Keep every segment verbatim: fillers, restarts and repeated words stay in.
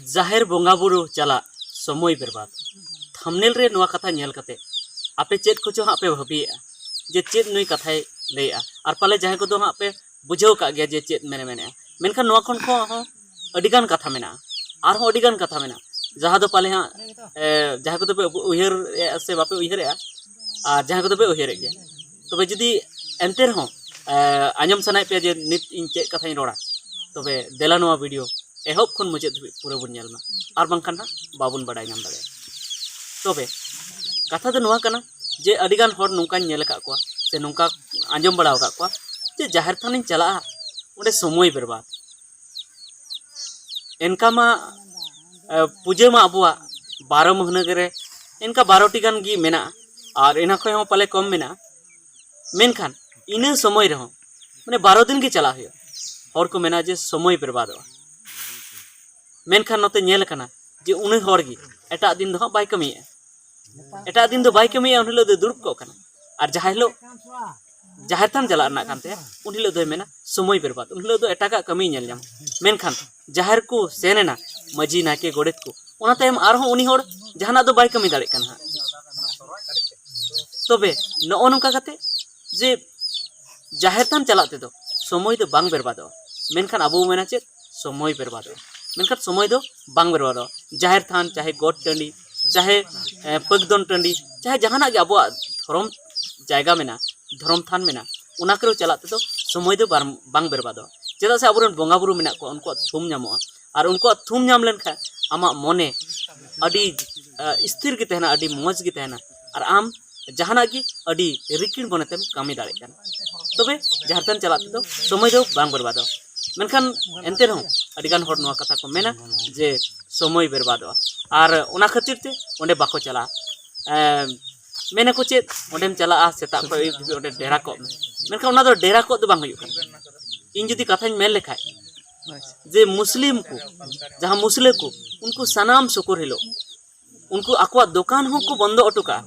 ᱡᱟᱦᱮᱨ ᱵᱚᱸᱜᱟ ᱵᱩᱨᱩ ᱪᱟᱞᱟᱜ ᱥᱚᱢᱚᱭ ᱵᱮᱨᱵᱟᱫ᱾ ᱛᱷᱟᱢᱱᱮᱞ ᱨᱮ ᱱᱚᱣᱟ ᱠᱟᱛᱷᱟ ᱧᱮᱞ ᱠᱟᱛᱮ ᱟᱯᱮ ᱪᱮᱫ ᱠᱚᱪᱚ ᱦᱟᱸᱜ ᱯᱮ ᱵᱷᱟᱹᱵᱤᱭᱮᱫᱼᱟ ᱡᱮ ᱪᱮᱫ ᱱᱩᱭ ᱠᱟᱛᱷᱟᱭ ᱞᱟᱹᱭᱮᱜᱼᱟ, ᱟᱨ ᱯᱟᱞᱮ ᱡᱟᱦᱟᱸᱭ ᱠᱚᱫᱚ ᱦᱟᱸᱜ ᱯᱮ ᱵᱩᱡᱷᱟᱹᱣ ᱠᱟᱜ ᱜᱮᱭᱟ ᱡᱮ ᱪᱮᱫ ᱢᱮᱱᱮ ᱢᱮᱱᱮᱜᱼᱟ, ᱢᱮᱱᱠᱷᱟᱱ ᱱᱚᱣᱟ ᱠᱷᱚᱱ ᱠᱚ ᱦᱚᱸ ᱟᱹᱰᱤᱜᱟᱱ ᱠᱟᱛᱷᱟ ᱢᱮᱱᱟᱜᱼᱟ, ᱟᱨᱦᱚᱸ ᱟᱹᱰᱤᱜᱟᱱ ᱠᱟᱛᱷᱟ ᱢᱮᱱᱟᱜᱼᱟ, ᱡᱟᱦᱟᱸ ᱫᱚ ᱯᱟᱞᱮ ᱦᱟᱸᱜ ᱮ, ᱡᱟᱦᱟᱸᱭ ᱠᱚᱫᱚ ᱯᱮ ᱩᱭᱦᱟᱹᱨᱮᱜᱼᱟ ᱥᱮ ᱵᱟᱯᱮ ᱩᱭᱦᱟᱹᱨᱮᱜᱼᱟ, ᱟᱨ ᱡᱟᱦᱟᱸᱭ ᱠᱚᱫᱚ ᱯᱮ ᱩᱭᱦᱟᱹᱨᱮᱫ ᱜᱮᱭᱟ, ᱛᱚᱵᱮ ᱡᱩᱫᱤ ᱮᱱᱛᱮ ᱨᱮᱦᱚᱸ ᱮ, ᱟᱸᱡᱚᱢ ᱥᱟᱱᱟᱭᱮᱫ ᱯᱮᱭᱟ ᱡᱮ ᱱᱤᱛ ᱤᱧ ᱪᱮᱫ ᱠᱟᱛᱷᱟᱧ ᱨᱚᱲᱟ, ᱛᱚᱵᱮ ᱫᱮᱞᱟ ᱱᱚᱣᱟ ᱵᱷᱤᱰᱤᱭᱳ ᱮᱦᱚᱵ ᱠᱷᱚᱱ ᱢᱩᱪᱟᱹᱫ ᱫᱷᱟᱹᱵᱤᱡ ᱯᱩᱨᱟᱹ ᱵᱚᱱ ᱧᱮᱞ ᱢᱟ, ᱟᱨ ᱵᱟᱝᱠᱷᱟᱱ ᱦᱟᱸᱜ ᱵᱟᱵᱚᱱ ᱵᱟᱰᱟᱭ ᱧᱟᱢ ᱫᱟᱲᱮᱭᱟᱜᱼᱟ᱾ ᱛᱚᱵᱮ ᱠᱟᱛᱷᱟ ᱫᱚ ᱱᱚᱣᱟ ᱠᱟᱱᱟ ᱡᱮ ᱟᱹᱰᱤᱜᱟᱱ ᱦᱚᱲ ᱱᱚᱝᱠᱟᱧ ᱧᱮᱞ ᱟᱠᱟᱫ ᱠᱚᱣᱟ ᱥᱮ ᱱᱚᱝᱠᱟ ᱟᱸᱡᱚᱢ ᱵᱟᱲᱟ ᱟᱠᱟᱫ ᱠᱚᱣᱟ ᱡᱮ ᱡᱟᱦᱮᱨ ᱛᱷᱟᱱᱤᱧ ᱪᱟᱞᱟᱜᱼᱟ, ᱚᱸᱰᱮ ᱥᱚᱢᱚᱭ ᱵᱮᱨᱵᱟᱫ᱾ ᱮᱱᱠᱟ ᱢᱟ ᱮ, ᱯᱩᱡᱟᱹ ᱢᱟ ᱟᱵᱚᱣᱟᱜ ᱵᱟᱨᱚ ᱢᱟᱹᱦᱱᱟᱹ ᱨᱮ ᱮᱱᱠᱟ ᱵᱟᱨᱚ ᱴᱤ ᱜᱟᱱ ᱜᱮ ᱢᱮᱱᱟᱜᱼᱟ, ᱟᱨ ᱤᱱᱟᱹ ᱠᱷᱚᱱ ᱦᱚᱸ ᱯᱟᱞᱮ ᱠᱚᱢ ᱢᱮᱱᱟᱜᱼᱟ, ᱢᱮᱱᱠᱷᱟᱱ ᱤᱱᱟᱹ ᱥᱚᱢᱚᱭ ᱨᱮᱦᱚᱸ ᱢᱟᱱᱮ ᱵᱟᱨᱚ ᱫᱤᱱ ᱜᱮ ᱪᱟᱞᱟᱜ ᱦᱩᱭᱩᱜᱼᱟ᱾ ᱦᱚᱲ ᱠᱚ ᱢᱮᱱᱟ ᱡᱮ ᱥᱚᱢᱚᱭ ᱵᱮᱨᱵᱟᱫᱚᱜᱼᱟ, ᱢᱮᱱᱠᱷᱟᱱ ᱱᱚᱛᱮ ᱧᱮᱞ ᱟᱠᱟᱱᱟ ᱡᱮ ᱩᱱᱤ ᱦᱚᱲ ᱜᱮ ᱮᱴᱟᱜ ᱫᱤᱱ ᱫᱚ ᱦᱟᱸᱜ ᱵᱟᱭ ᱠᱟᱹᱢᱤᱭᱮᱫᱼᱟ, ᱮᱴᱟᱜ ᱫᱤᱱ ᱫᱚ ᱵᱟᱭ ᱠᱟᱹᱢᱤᱭᱮᱫᱼᱟ, ᱩᱱ ᱦᱤᱞᱳᱜ ᱫᱚ ᱫᱩᱲᱩᱵ ᱠᱚᱜ ᱠᱟᱱᱟ, ᱟᱨ ᱡᱟᱦᱟᱸ ᱦᱤᱞᱳᱜ ᱡᱟᱦᱮᱨ ᱛᱷᱟᱱ ᱪᱟᱞᱟᱜ ᱨᱮᱱᱟᱜ ᱠᱟᱱ ᱛᱟᱭᱟ, ᱩᱱ ᱦᱤᱞᱳᱜ ᱫᱚᱭ ᱢᱮᱱᱟ ᱥᱚᱢᱚᱭ ᱵᱮᱨᱵᱟᱫ, ᱩᱱ ᱦᱤᱞᱳᱜ ᱫᱚ ᱮᱴᱟᱜᱟᱜ ᱠᱟᱹᱢᱤᱭ ᱧᱮᱞ ᱧᱟᱢᱟ᱾ ᱢᱮᱱᱠᱷᱟᱱ ᱡᱟᱦᱮᱨ ᱠᱚ ᱥᱮᱱ ᱮᱱᱟ, ᱢᱟᱹᱡᱷᱤ, ᱱᱟᱭᱠᱮ, ᱜᱚᱰᱮᱛ ᱠᱚ, ᱚᱱᱟ ᱛᱟᱭᱚᱢ ᱟᱨᱦᱚᱸ ᱩᱱᱤ ᱦᱚᱲ ᱡᱟᱦᱟᱱᱟᱜ ᱫᱚ ᱵᱟᱭ ᱠᱟᱹᱢᱤ ᱫᱟᱲᱮᱭᱟᱜ ᱠᱟᱱᱟ ᱦᱟᱸᱜ᱾ ᱛᱚᱵᱮ ᱱᱚᱜᱼᱚ ᱱᱚᱝᱠᱟ ᱠᱟᱛᱮ ᱡᱮ ᱡᱟᱦᱮᱨ ᱛᱷᱟᱱ ᱪᱟᱞᱟᱜ ᱛᱮᱫᱚ ᱥᱚᱢᱚᱭ ᱫᱚ ᱵᱟᱝ ᱵᱮᱨᱵᱟᱫᱚᱜᱼᱟ, ᱢᱮᱱᱠᱷᱟᱱ ᱟᱵᱚ ᱵᱚ ᱢᱮᱱᱟ ᱪᱮᱫ? ᱥᱚᱢᱚᱭ ᱵᱮᱨᱵᱟᱫᱚᱜᱼᱟ, ᱢᱮᱱᱠᱷᱟᱱ ᱥᱚᱢᱚᱭ ᱫᱚ ᱵᱟᱝ ᱵᱮᱨᱵᱟᱫᱚᱜᱼᱟ᱾ ᱡᱟᱦᱮᱨ ᱛᱷᱟᱱ, ᱪᱟᱦᱮ ᱜᱚᱴ ᱴᱟᱺᱰᱤ, ᱪᱟᱦᱮ ᱮ, ᱯᱟᱹᱠᱫᱚᱱ ᱴᱟᱺᱰᱤ, ᱪᱟᱦᱮ ᱡᱟᱦᱟᱱᱟᱜ ᱜᱮ ᱟᱵᱚᱣᱟᱜ ᱫᱷᱚᱨᱚᱢ ᱡᱟᱭᱜᱟ ᱢᱮᱱᱟᱜᱼᱟ, ᱫᱷᱚᱨᱚᱢ ᱛᱷᱟᱱ ᱢᱮᱱᱟᱜᱼᱟ, ᱚᱱᱟ ᱠᱚᱨᱮ ᱪᱟᱞᱟᱜ ᱛᱮᱫᱚ ᱥᱚᱢᱚᱭ ᱫᱚ ᱵᱟᱨ-, ᱵᱟᱝ ᱵᱮᱨᱵᱟᱫᱚᱜᱼᱟ᱾ ᱪᱮᱫᱟᱜ ᱥᱮ ᱟᱵᱚᱨᱮᱱ ᱵᱚᱸᱜᱟ ᱵᱩᱨᱩ ᱢᱮᱱᱟᱜ ᱠᱚᱣᱟ, ᱩᱱᱠᱩᱣᱟᱜ ᱛᱷᱩᱢ ᱧᱟᱢᱚᱜᱼᱟ, ᱟᱨ ᱩᱱᱠᱩᱣᱟᱜ ᱛᱷᱩᱢ ᱧᱟᱢ ᱞᱮᱱᱠᱷᱟᱱ ᱟᱢᱟᱜ ᱢᱚᱱᱮ ᱟᱹᱰᱤ ᱮ, ᱥᱛᱷᱤᱨ ᱜᱮ ᱛᱟᱦᱮᱱᱟ, ᱟᱹᱰᱤ ᱢᱚᱡᱽ ᱜᱮ ᱛᱟᱦᱮᱱᱟ, ᱟᱨ ᱟᱢ ᱡᱟᱦᱟᱱᱟᱜ ᱜᱮ ᱟᱹᱰᱤ ᱨᱤᱠᱤᱲ ᱢᱚᱱᱮᱛᱮᱢ ᱠᱟᱹᱢᱤ ᱫᱟᱲᱮᱭᱟᱜ ᱠᱟᱱᱟ᱾ ᱛᱚᱵᱮ ᱡᱟᱦᱮᱨ ᱛᱷᱟᱱ ᱪᱟᱞᱟᱜ ᱛᱮᱫᱚ ᱥᱚᱢᱚᱭ ᱫᱚ ᱵᱟᱝ ᱵᱮᱨᱵᱟᱫᱚᱜᱼᱟ᱾ ᱢᱮᱱᱠᱷᱟᱱ ᱮᱱᱛᱮ ᱨᱮᱦᱚᱸ ᱟᱹᱰᱤᱜᱟᱱ ᱦᱚᱲ ᱱᱚᱣᱟ ᱠᱟᱛᱷᱟ ᱠᱚ ᱢᱮᱱᱟ ᱡᱮ ᱥᱚᱢᱚᱭ ᱵᱮᱨᱵᱟᱫᱚᱜᱼᱟ, ᱟᱨ ᱚᱱᱟ ᱠᱷᱟᱹᱛᱤᱨ ᱛᱮ ᱚᱸᱰᱮ ᱵᱟᱠᱚ ᱪᱟᱞᱟᱜᱼᱟ᱾ ᱮᱸ, ᱢᱮᱱᱟᱠᱚ ᱪᱮᱫ, ᱚᱸᱰᱮᱢ ᱪᱟᱞᱟᱜᱼᱟ, ᱥᱮᱛᱟᱜ ᱠᱷᱚᱱ ᱟᱹᱭᱩᱵ ᱫᱷᱟᱹᱵᱤᱡ ᱚᱸᱰᱮ ᱰᱮᱨᱟ ᱠᱚᱜ ᱢᱮ, ᱢᱮᱱᱠᱷᱟᱱ ᱚᱱᱟ ᱫᱚ ᱰᱮᱨᱟ ᱠᱚᱜ ᱫᱚ ᱵᱟᱝ ᱦᱩᱭᱩᱜ ᱠᱟᱱᱟ᱾ ᱤᱧ ᱡᱩᱫᱤ ᱠᱟᱛᱷᱟᱧ ᱢᱮᱱ ᱞᱮᱠᱷᱟᱡ ᱡᱮ ᱢᱩᱥᱞᱤᱢ ᱠᱚ, ᱡᱟᱦᱟᱸ ᱢᱩᱥᱞᱟᱹ ᱠᱚ, ᱩᱱᱠᱩ ᱥᱟᱱᱟᱢ ᱥᱩᱠᱩᱨ ᱦᱤᱞᱳᱜ ᱩᱱᱠᱩ ᱟᱠᱚᱣᱟᱜ ᱫᱚᱠᱟᱱ ᱦᱚᱸᱠᱚ ᱵᱚᱱᱫᱚ ᱦᱚᱴᱚ ᱠᱟᱜᱼᱟ,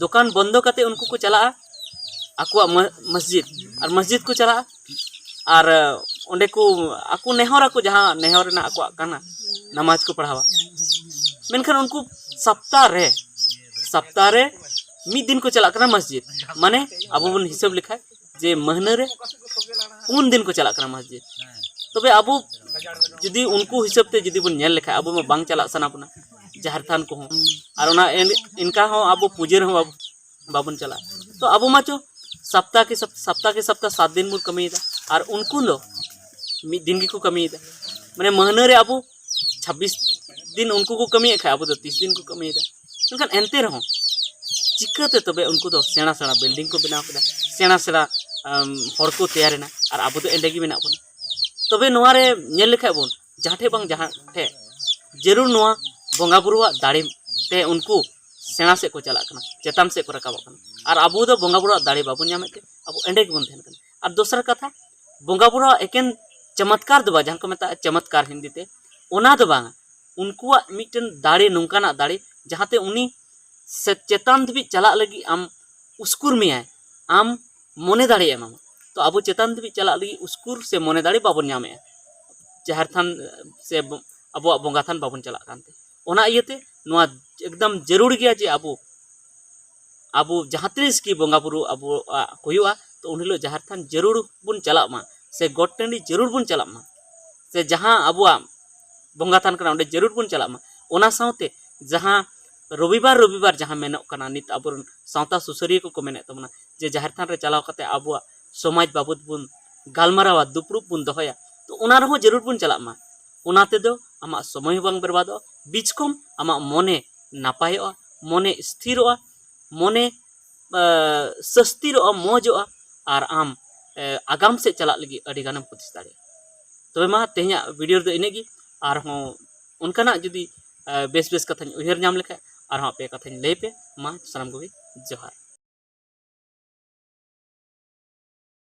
ᱫᱚᱠᱟᱱ ᱵᱚᱱᱫᱚ ᱠᱟᱛᱮ ᱩᱱᱠᱩ ᱠᱚ ᱪᱟᱞᱟᱜᱼᱟ ᱟᱠᱚᱣᱟᱜ ᱢᱚ-, ᱢᱚᱥᱡᱤᱫ, ᱟᱨ ᱢᱚᱥᱡᱤᱫ ᱠᱚ ᱪᱟᱞᱟᱜᱼᱟ, ᱟᱨ ᱚᱸᱰᱮ ᱠᱚ ᱟᱠᱚ ᱱᱮᱦᱚᱨ ᱟᱠᱚ, ᱡᱟᱦᱟᱸ ᱱᱮᱦᱚᱨ ᱨᱮᱱᱟᱜ ᱟᱠᱚᱣᱟᱜ ᱠᱟᱱᱟ, ᱱᱟᱢᱟᱡᱽ ᱠᱚ ᱯᱟᱲᱦᱟᱣᱟ᱾ ᱢᱮᱱᱠᱷᱟᱱ ᱩᱱᱠᱩ ᱥᱟᱯᱛᱟ ᱨᱮ ᱥᱟᱯᱛᱟ ᱨᱮ ᱢᱤᱫ ᱫᱤᱱ ᱠᱚ ᱪᱟᱞᱟᱜ ᱠᱟᱱᱟ ᱢᱚᱥᱡᱤᱫ᱾ ᱢᱟᱱᱮ ᱟᱵᱚ ᱵᱚᱱ ᱦᱤᱥᱟᱹᱵ ᱞᱮᱠᱷᱟᱡ ᱡᱮ ᱢᱟᱹᱦᱱᱟᱹ ᱨᱮ ᱯᱩᱱ ᱫᱤᱱ ᱠᱚ ᱪᱟᱞᱟᱜ ᱠᱟᱱᱟ ᱢᱚᱥᱡᱤᱫ᱾ ᱛᱚᱵᱮ ᱟᱵᱚ ᱡᱩᱫᱤ ᱩᱱᱠᱩ ᱦᱤᱥᱟᱹᱵ ᱛᱮ ᱡᱩᱫᱤ ᱵᱚᱱ ᱧᱮᱞ ᱞᱮᱠᱷᱟᱡ, ᱟᱵᱚ ᱢᱟ ᱵᱟᱝ ᱪᱟᱞᱟᱜ ᱥᱟᱱᱟ ᱵᱚᱱᱟ ᱡᱟᱦᱮᱨ ᱛᱷᱟᱱ ᱠᱚᱦᱚᱸ, ᱟᱨ ᱚᱱᱟ ᱮᱱ- ᱤᱱᱠᱟ ᱦᱚᱸ ᱟᱵᱚ ᱯᱩᱡᱟᱹ ᱨᱮᱦᱚᱸ ᱵᱟᱵᱚ- ᱵᱟᱵᱚᱱ ᱪᱟᱞᱟᱜᱼᱟ᱾ ᱛᱚ ᱟᱵᱚ ᱢᱟ ᱪᱚ ᱥᱟᱯᱛᱟ ᱠᱮ ᱥᱟᱯ- ᱥᱟᱯᱛᱟ ᱠᱮ ᱥᱟᱯᱛᱟ ᱥᱟᱛ ᱫᱤᱱ ᱵᱚᱱ ᱠᱟᱹᱢᱤᱭᱮᱫᱟ, ᱟᱨ ᱩᱱᱠᱩ ᱫᱚ ᱢᱤᱫ ᱫᱤᱱ ᱜᱮᱠᱚ ᱠᱟᱹᱢᱤᱭᱮᱫᱟ᱾ ᱢᱟᱱᱮ ᱢᱟᱹᱦᱱᱟᱹ ᱨᱮ ᱟᱵᱚ ᱪᱷᱟᱵᱵᱤᱥ ᱫᱤᱱ ᱩᱱᱠᱩ ᱠᱚ ᱠᱟᱹᱢᱤᱭᱮᱫ ᱠᱷᱟᱡ, ᱟᱵᱚ ᱫᱚ ᱛᱤᱥ ᱫᱤᱱ ᱠᱚ ᱠᱟᱹᱢᱤᱭᱮᱫᱟ᱾ ᱢᱮᱱᱠᱷᱟᱱ ᱮᱱᱛᱮ ᱨᱮᱦᱚᱸ ᱪᱤᱠᱟᱹᱛᱮ ᱛᱚᱵᱮ ᱩᱱᱠᱩ ᱫᱚ ᱥᱮᱬᱟ ᱥᱮᱬᱟ ᱵᱤᱞᱰᱤᱝ ᱠᱚ ᱵᱮᱱᱟᱣ ᱠᱮᱫᱟ, ᱥᱮᱬᱟ ᱥᱮᱬᱟ ᱟᱢ, ᱦᱚᱲ ᱠᱚ ᱛᱮᱭᱟᱨᱮᱱᱟ, ᱟᱨ ᱟᱵᱚ ᱫᱚ ᱮᱸᱰᱮ ᱜᱮ ᱢᱮᱱᱟᱜ ᱵᱚᱱᱟ? ᱛᱚᱵᱮ ᱱᱚᱣᱟ ᱨᱮ ᱧᱮᱞ ᱞᱮᱠᱷᱟᱡ ᱵᱚᱱ, ᱡᱟᱦᱟᱸ ᱴᱷᱮᱡ ᱵᱟᱝ ᱡᱟᱦᱟᱸ ᱴᱷᱮᱡ ᱡᱟᱹᱨᱩᱲ ᱱᱚᱣᱟ ᱵᱚᱸᱜᱟ ᱵᱩᱨᱩᱣᱟᱜ ᱫᱟᱲᱮ ᱛᱮ ᱩᱱᱠᱩ ᱥᱮᱬᱟ ᱥᱮᱫ ᱠᱚ ᱪᱟᱞᱟᱜ ᱠᱟᱱᱟ, ᱪᱮᱛᱟᱱ ᱥᱮᱫ ᱠᱚ ᱨᱟᱠᱟᱵᱚᱜ ᱠᱟᱱᱟ, ᱟᱨ ᱟᱵᱚ ᱫᱚ ᱵᱚᱸᱜᱟ ᱵᱩᱨᱩᱣᱟᱜ ᱫᱟᱲᱮ ᱵᱟᱵᱚᱱ ᱧᱟᱢᱮᱫ ᱛᱮ ᱟᱵᱚ ᱮᱸᱰᱮ ᱜᱮᱵᱚᱱ ᱛᱟᱦᱮᱱ ᱠᱟᱱᱟ᱾ ᱟᱨ ᱫᱚᱥᱨᱟ ᱠᱟᱛᱷᱟ, ᱵᱚᱸᱜᱟ ᱵᱩᱨᱩᱣᱟᱜ ᱮᱠᱮᱱ ᱪᱚᱢᱚᱛᱠᱟᱨ ᱫᱚ ᱵᱟᱝ, ᱡᱟᱦᱟᱸ ᱠᱚ ᱢᱮᱛᱟᱜᱼᱟ ᱪᱚᱢᱚᱛᱠᱟᱨ ᱦᱤᱱᱫᱤ ᱛᱮ, ᱚᱱᱟ ᱫᱚ ᱵᱟᱝᱟ᱾ ᱩᱱᱠᱩᱣᱟᱜ ᱢᱤᱫᱴᱮᱱ ᱫᱟᱲᱮ, ᱱᱚᱝᱠᱟᱱᱟᱜ ᱫᱟᱲᱮ ᱡᱟᱦᱟᱸᱛᱮ ᱩᱱᱤ ᱥᱮ ᱪᱮᱛᱟᱱ ᱫᱷᱟᱹᱵᱤᱡ ᱪᱟᱞᱟᱜ ᱞᱟᱹᱜᱤᱫ ᱟᱢ ᱩᱥᱠᱩᱨ ᱢᱮᱭᱟᱭ, ᱟᱢ ᱢᱚᱱᱮ ᱫᱟᱲᱮ ᱮᱢᱟᱢᱟ᱾ ᱛᱚ ᱟᱵᱚ ᱪᱮᱛᱟᱱ ᱫᱷᱟᱹᱵᱤᱡ ᱪᱟᱞᱟᱜ ᱞᱟᱹᱜᱤᱫ ᱩᱥᱠᱩᱨ ᱥᱮ ᱢᱚᱱᱮ ᱫᱟᱲᱮ ᱵᱟᱵᱚᱱ ᱧᱟᱢᱮᱫᱼᱟ, ᱡᱟᱦᱮᱨ ᱛᱷᱟᱱ ᱥᱮ ᱵᱚ- ᱟᱵᱚᱣᱟᱜ ᱵᱚᱸᱜᱟ ᱛᱷᱟᱱ ᱵᱟᱵᱚᱱ ᱪᱟᱞᱟᱜ ᱠᱟᱱᱛᱮ᱾ ᱚᱱᱟ ᱤᱭᱟᱹᱛᱮ ᱱᱚᱣᱟ ᱮᱠᱫᱚᱢ ᱡᱟᱹᱨᱩᱲ ᱜᱮᱭᱟ ᱡᱮ ᱟᱵᱚ ᱟᱵᱚ ᱡᱟᱦᱟᱸ ᱛᱤᱥ ᱜᱮ ᱵᱚᱸᱜᱟ ᱵᱩᱨᱩ ᱟᱵᱚᱣᱟᱜ ᱦᱩᱭᱩᱜᱼᱟ, ᱛᱚ ᱩᱱ ᱦᱤᱞᱳᱜ ᱡᱟᱦᱮᱨ ᱛᱷᱟᱱ ᱡᱟᱹᱨᱩᱲ ᱵᱚᱱ ᱪᱟᱞᱟᱜ ᱢᱟ, ᱥᱮ ᱜᱚᱴ ᱴᱟᱺᱰᱤ ᱡᱟᱹᱨᱩᱲ ᱵᱚᱱ ᱪᱟᱞᱟᱜ ᱢᱟ, ᱥᱮ ᱡᱟᱦᱟᱸ ᱟᱵᱚᱣᱟᱜ ᱵᱚᱸᱜᱟ ᱛᱷᱟᱱ ᱠᱟᱱᱟ, ᱚᱸᱰᱮ ᱡᱟᱹᱨᱩᱲ ᱵᱚᱱ ᱪᱟᱞᱟᱜ ᱢᱟ᱾ ᱚᱱᱟ ᱥᱟᱶᱛᱮ ᱡᱟᱦᱟᱸ ᱨᱚᱵᱤᱵᱟᱨ ᱨᱚᱵᱤᱵᱟᱨ ᱡᱟᱦᱟᱸ ᱢᱮᱱᱚᱜ ᱠᱟᱱᱟ, ᱱᱤᱛ ᱟᱵᱚᱨᱮᱱ ᱥᱟᱶᱛᱟ ᱥᱩᱥᱟᱹᱨᱤᱭᱟᱹ ᱠᱚᱠᱚ ᱢᱮᱱᱮᱫ ᱛᱟᱵᱚᱱᱟ ᱡᱮ ᱡᱟᱦᱮᱨ ᱛᱷᱟᱱ ᱨᱮ ᱪᱟᱞᱟᱣ ᱠᱟᱛᱮ ᱟᱵᱚᱣᱟᱜ ᱥᱚᱢᱟᱡᱽ ᱵᱟᱵᱚᱫ ᱵᱚᱱ ᱜᱟᱞᱢᱟᱨᱟᱣᱟ, ᱫᱩᱯᱲᱩᱵ ᱵᱚᱱ ᱫᱚᱦᱚᱭᱟ, ᱛᱚ ᱚᱱᱟ ᱨᱮᱦᱚᱸ ᱡᱟᱹᱨᱩᱲ ᱵᱚᱱ ᱪᱟᱞᱟᱜ ᱢᱟ᱾ ᱚᱱᱟ ᱛᱮᱫᱚ ᱟᱢᱟᱜ ᱥᱚᱢᱚᱭ ᱦᱚᱸ ᱵᱟᱝ ᱵᱮᱨᱵᱟᱫᱚᱜᱼᱟ, ᱵᱤᱪᱠᱚᱢ ᱟᱢᱟᱜ ᱢᱚᱱᱮ ᱱᱟᱯᱟᱭᱚᱜᱼᱟ, ᱢᱚᱱᱮ ᱥᱛᱷᱤᱨᱚᱜᱼᱟ, ᱢᱚᱱᱮ ᱥᱟᱹᱥᱛᱤᱨᱚᱜᱼᱟ, ᱢᱚᱡᱚᱜᱼᱟ, ᱟᱨ ᱟᱢ ᱟᱜᱟᱢ ᱥᱮᱫ ᱪᱟᱞᱟᱜ ᱞᱟᱹᱜᱤᱫ ᱟᱹᱰᱤ ᱜᱟᱱᱮᱢ ᱦᱩᱫᱤᱥ ᱫᱟᱲᱮᱭᱟᱜᱼᱟ᱾ ᱛᱚᱵᱮ ᱢᱟ ᱛᱮᱦᱮᱧᱟᱜ ᱵᱷᱤᱰᱤᱭᱳ ᱨᱮᱫᱚ ᱤᱱᱟᱹᱜ ᱜᱮ᱾ ᱟᱨᱦᱚᱸ ᱚᱱᱠᱟᱱᱟᱜ ᱡᱩᱫᱤ ᱵᱮᱥ ᱵᱮᱥ ᱠᱟᱛᱷᱟᱧ ᱩᱭᱦᱟᱹᱨ ᱧᱟᱢ ᱞᱮᱠᱷᱟᱡ ᱟᱨᱦᱚᱸ ᱟᱯᱮ ᱠᱟᱛᱷᱟᱧ ᱞᱟᱹᱭ ᱯᱮ᱾ ᱢᱟ ᱥᱟᱱᱟᱢ ᱠᱚᱜᱮ ᱡᱚᱦᱟᱨ᱾